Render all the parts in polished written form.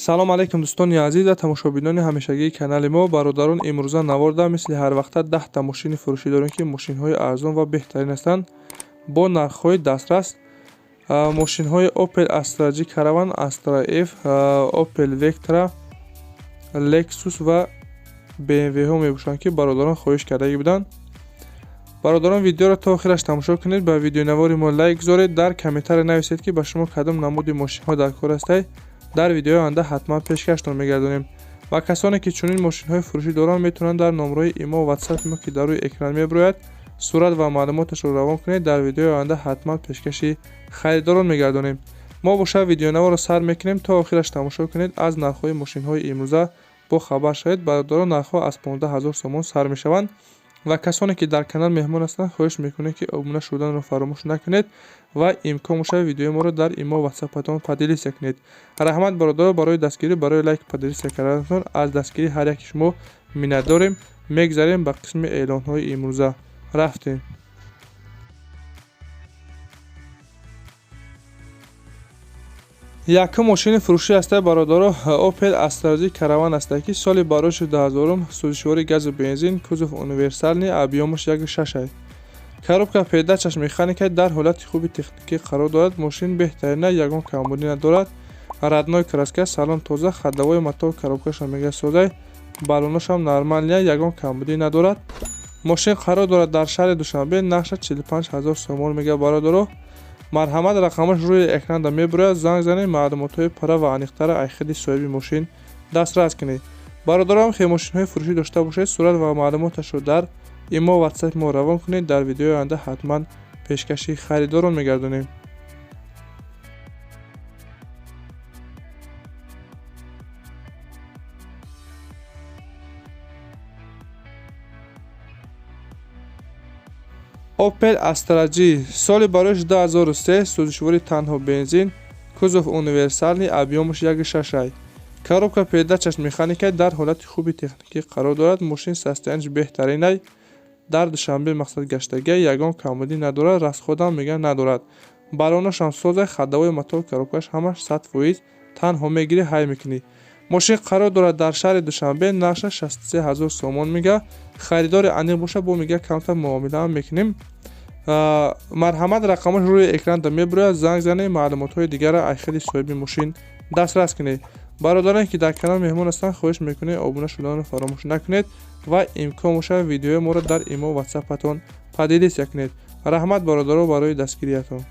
Салом алейкум, дӯстони азиз ва тамошобинони ҳамешагии канали мо. Бародарон, имрӯза наворда мисли ҳарвақта 10-та мошини фурӯшӣ дорем, ки мошинҳои арзон ва беҳтарин ҳастанд бо нархҳои дастрас. Мошинҳои Opel Astra G Caravan, Astra F, Opel Vectra, Lexus ва BMW-ҳо мебошанд, ки бародарон хоҳиш кардагӣ буданд. Бародарон, видеоро то охираш тамошо кунед, ба видеонавори мо лайк гузоред, дар комментария нависед, ки ба шумо кадом намуди мошинҳо дар кор ҳастад. Дар видеои оянда ҳатман пешкаштон мегардонем. Ва касоне, ки чунин мошинҳои фурӯшӣ доранд, метавонанд дар номрои имо, ватсапи мо, ки дар рӯи экран мебирояд, сурат ва маълумоташро равон кунед. Дар видеои оянда ҳатман пешкаши харидорон мегардонем. Мо бошад видеонаворро сар мекунем, то охираш тамошо кунед, аз нархҳои мошинҳои имрӯза бо хабар шавед. Бародарон, нархҳо аз 15 ҳазор сомон сар мешаванд. Ва касоне, ки дар канал меҳмон ҳастанд, хоҳиш мекунем, ки обуна шуданро фаромӯш накунед ва имкон бошад, видеои моро дар имо, ватсапатон поделиться кунед. Раҳмат, бародаро, барои дастгирӣ, барои лайк, поделиться карданатон. Аз дастгирии ҳар яки шумо миннатдорем. Мегзарем ба қисми эълонҳои имрӯза, рафтем. Якум мошини фурӯшӣ ҳаста, бародаро, Opel Astra G Caravan аста, ки соли барои 2000, сӯзишвори газу бензин, кузов универсальный, объём аш 1,6. Коробка передача ш механика, дар ҳолати хуби техникӣ қарор дорад. Мошин беҳтарина, ягон камбудӣ надорад. Родной краска, салон тоза, ходовой, мотор, коробка шам мега созай, баллоношам нормальный, ягон камбудӣ надорад. Мошин қарор дорад дар шаҳри Душанбе, нархша 45 ҳазор сомон мега. Бародаро, марҳамат, рақамаш рӯи экранда мебирояд, занг занед, маълумотҳои пурра ва аниқтара айхиди соҳиби мошин дастрас кунед. Бародарам, хе мошинҳои фурӯшӣ дошта бошед, сурат ва маълумоташро дар имо, ватсапи мо равон кунед. Дар видеои оянда ҳатман пешкаши харидорон мегардонем. Opel Astra G, соли барои 2003, сӯзишвори танҳо бензин, кузов универсальный, объём аш 1,6. Коробка передача ш механика, дар ҳолати хуби техникӣ қарор дорад. Мошин состояние ш беҳтаринай, дар Душанбе мақсад гаштагия, ягон камбудӣ надорад, расход ам мегӯянд надорад. Баллонашам созай, ходовой, мотор, коробка ш ҳамаш 100%, танҳо мегирӣ, ҳай мекунӣ. Мошин қарор дорад дар шаҳри Душанбе, нархша 63 ҳазор сомон мега. Харидори аниқ боша, бо мега камтар муомилаам мекунем. Марҳамат, рақамаш рӯи экранда мебирояд, занг занед, маълумотҳои дигарро айхиди соҳиби мошин дастрас кунед. Бародаране, ки дар канал меҳмон ҳастанд, хоҳиш мекунем, обуна шуданро фаромӯш накунед ва имкон бошад, видеои моро дар имо, ватсапатон поделиться кунед. Раҳмат, бародаро, барои дастгириятон.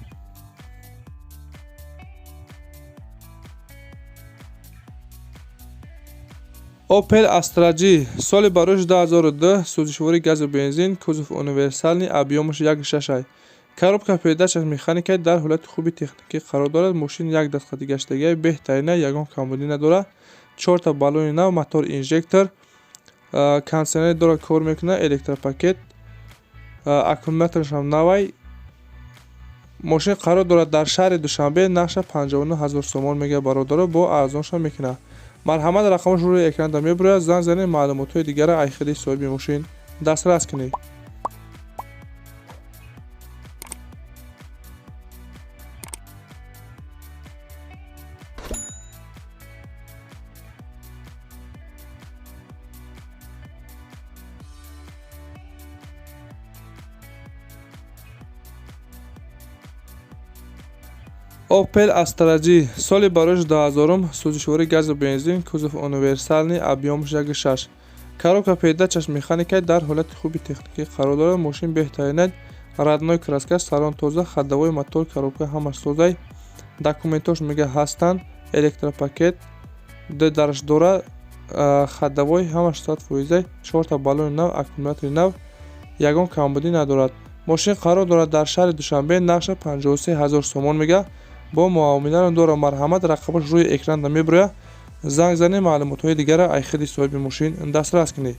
Opel Astra G, соли барои 2002, сӯзишвори газу бензин, кузов универсальный, объём аш 1,6. Коробка передача ш механика, дар ҳолати хуби техникӣ қарор дорад. Мошин як дастхати гаштагия, беҳтарина, ягон камбудӣ надорад. Чорта баллони нав, мотор инжектор, кондитсионер дорад, кор мекунад, электропакет, аккумуляторашам навай. Мошин қарор дорад дар шаҳри Душанбе, нархша 59 ҳазор сомон мега. Бародаро, бо арзоншам мекунад. Марҳамат, рақамаш рӯи экранда мебирояд, занг занед, маълумотҳои дигарро айхиди соҳиби мошин дастрас кунед. Opel Astra G, соли барои 2000, сӯзишвори газу бензин, кузов универсальный, объём аш 1,6. Коробка передача ш механика, дар ҳолати хуби техникӣ қарор дорад. Мошин беҳтаринад, родной краска, салон тоза, ходовой, мотор, коробка ҳамаш созай. Документош мега ҳастанд, электропакет д дараш дора, ходовой ҳамаш 100%, чорта баллони нав, аккумулятори нав, ягон камбудӣ надорад. Мошин қарор дорад дар шаҳри Душанбе, нархша 53 ҳазор сомон мега, бо муомиларо дорам. Марҳамат, рақамаш рӯи экранда мебирояд, занг занед, маълумотҳои дигарро айхиди соҳиби мошин дастрас кунед.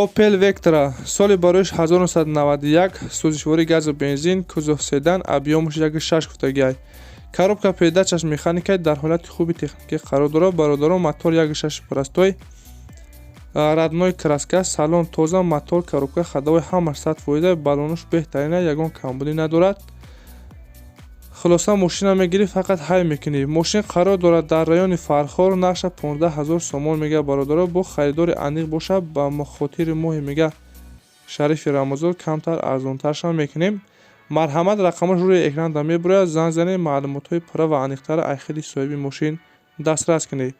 Opel Vectra, соли барои 1991, сӯзишвори газу бензин, кузов седан, объём аш 1,6 гуфтагиай. Коробка передачаш механика, дар ҳолати хуби техникӣ қарор дорад. Бародарон, мотор 1.6 простой, родной краска, салон тоза, мотор, коробка, ходовой ҳамаш 100%, баллонуш беҳтарина, ягон камбудӣ надорад. Хулоса, мошина мегирӣ, фақат ҳай мекунӣ. Мошин қарор дорад дар райони Фархор, нархша 15 000 сомон мега. Бародаро, бо харидори аниқ боша, ба хотири моҳи мега шарифи Рамазон камтар арзонтаршам мекунем. Марҳамат, рақамаш рӯи экранда мебурояд, занг занед, маълумотҳои пурра ва аниқтара аз худи соҳиби мошин дастрас кунед.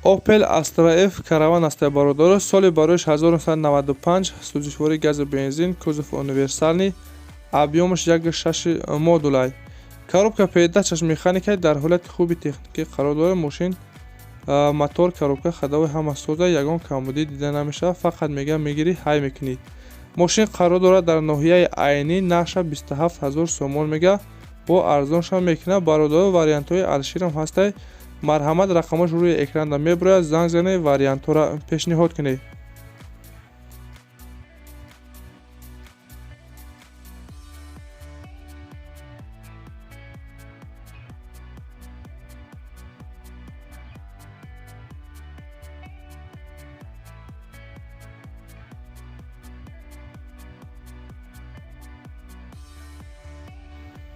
Opel Astra F Caravan аст, бародаро. Соли бароиш 1995, сӯзишвории газу бензин, кузов универсальный, объёмаш 1.6 модулай. Коробка передачаш механика, дар ҳолати хуби техникӣ қарор дорад. Мошин, мотор, коробка, ходовой ҳама соза, ягон камбудӣ дида намешавад. Фақат мега мегирӣ, ҳай мекунӣ. Мошин қарор дорад дар ноҳияи Айнӣ, нархша 27 000 сомон мега, бо арзоншам мекунад. Бародаро, вариантҳои алширам ҳастай. Марҳамат, рақамаш рӯи экранда мебурояд, занг занед, вариантҳоро пешниҳод кунед.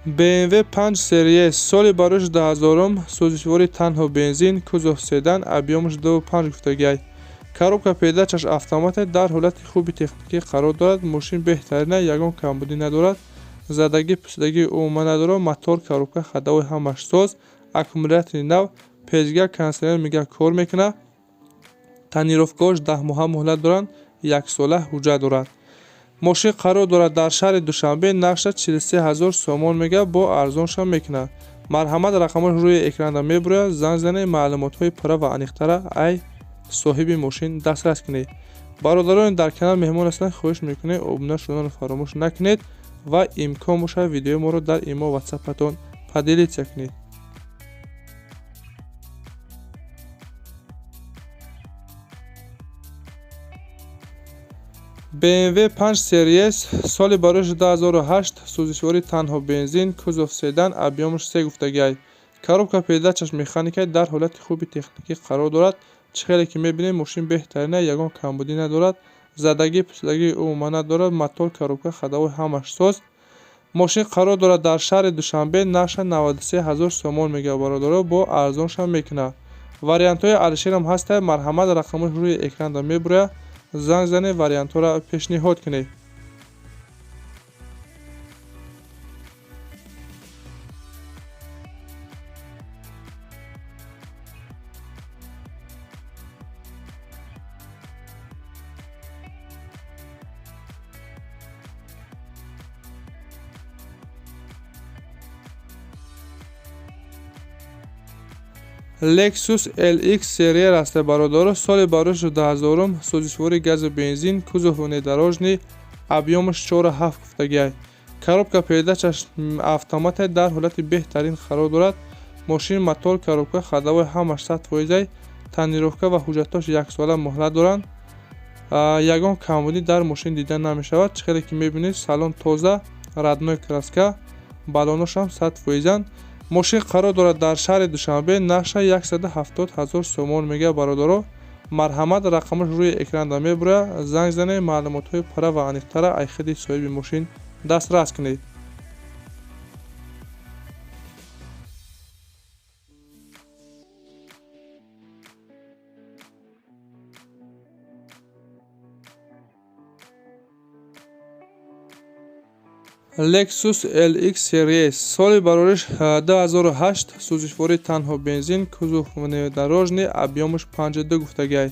BMW 5 Series, соли барош 2000, сӯзишвории танҳо бензин, кузов седан, объёмаш 2.5 гуфтагиай. Коробка передачаш автомате, дар ҳолати хуби техникӣ қарор дорад. Мошин беҳтарина, ягон камбудӣ надорад, задагӣ пусидагӣ умуман надорад. Мотор, коробка, ходовой ҳамаш соз, аккумулятори нав, печка, кондитсионер мега кор мекунад. Тонировкаҳош 10 моҳа муҳлат доранд, яксола ҳуҷҷат дорад. Мошин қарор дорад дар шаҳри Душанбе, нархша 43 000 сомон мега, бо арзоншам мекунад. Марҳамат, рақамаш рӯи экранда мебурояд, занг занед, маълумотҳои пурра ва аниқтара ай соҳиби мошин дастрас кунед. Бародароне дар канал меҳмон ҳастанд, хоҳиш мекунем, обуна шуданро фаромӯш накунед ва имкон бошад, видеои моро дар имо, ватсапатон поделиться кунед. BMW 5 Series, соли барош 2008, сӯзишвории танҳо бензин, кузов седан, объёмаш 3 гуфтагиай. Коробка передачаш механика, дар ҳолати хуби техникӣ қарор дорад. Чӣ хеле ки мебинем, мошин беҳтарина, ягон камбудӣ надорад, задагӣ пусидагӣ умуман надорад. Мотор, коробка, ходовой ҳамаш соз. Мошин қарор дорад дар шаҳри Душанбе, нархша 93 000 сомон мега. Бародаро, бо арзоншам мекунад. Вариантҳои алишерам ҳастанд. Марҳамат, рақамаш рӯи экранда мебурояд, занг занед, вариантҳоро пешниҳод кунед. Lexus LX Serie аст, бародаро. Соли барош 2000, сӯзишвории газу бензин, кузов внедорожный, объёмаш 4.7 гуфтагиай. Коробка передачаш автомате, дар ҳолати беҳтарин қарор дорад. Мошин, мотор, коробка, ходовой ҳамаш 100%, тонировка ва ҳуҷҷатҳош яксола муҳлат доранд. Ягон камбудӣ дар мошин дида намешавад. Чӣ хеле ки мебинед, салон тоза, родной краска, баллоношам 100%анд. Мошин қарор дорад дар шаҳри Душанбе, нархша 170 000 сомон мега. Бародаро, марҳамат, рақамаш рӯи экранда мебурояд, занг занед, маълумотҳои пурра ва аниқтара аз худи соҳиби мошин дастрас кунед. Lexus LX Series, соли барориш 2008, сӯзишвории танҳо бензин, кузов внедорожный, объёмаш 5.2 гуфтагиай.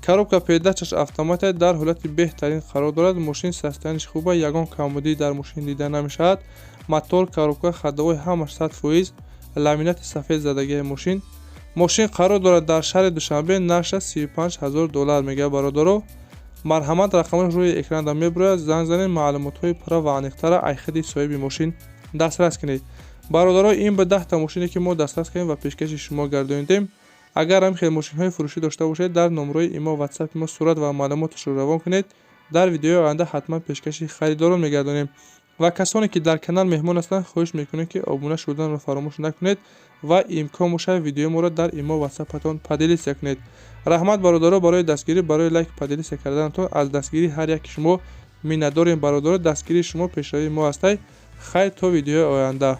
Коробка передачаш автомате, дар ҳолати беҳтарин қарор дорад. Мошин состоянияш хуба, ягон камбудӣ дар мошин дида намешавад. Мотор, коробка, ходовой ҳамаш 100%, ламинати сафед задагиай мошин. Мошин қарор дорад дар шаҳри Душанбе, нархша 35 000 доллар мега. Бародаро, марҳамат, рақамаш рӯи экранда мебурояд, занг занед, маълумотҳои пурра ва аниқтара аз худи соҳиби мошин дастрас кунед. Бародаро, ин ба 10та мошине ки мо дастрас кардем ва пешкаши шумо гардонидем. Агар ҳам хел мошинҳои фурӯшӣ дошта бошед, дар номрои имо, ватсапи мо сурат ва маълумоташро равон кунед. Дар видеои оянда ҳатман пешкаши харидорон мегардонем. Ва касоне ки дар канал меҳмон ҳастанд, хоҳиш мекунем, ки обуна шуданро фаромӯш накунед ва имкон бошад, видеои моро дар имо, ватсапатон поделиться кунед. Раҳмат, бародаро, барои дастгирӣ, барои лайк, поделиться карданатон. Аз дастгирии ҳар яки шумо миннатдорем, бародаро. Дастгирии шумо пешравии мо ҳастай. Хайр, то видеои оянда.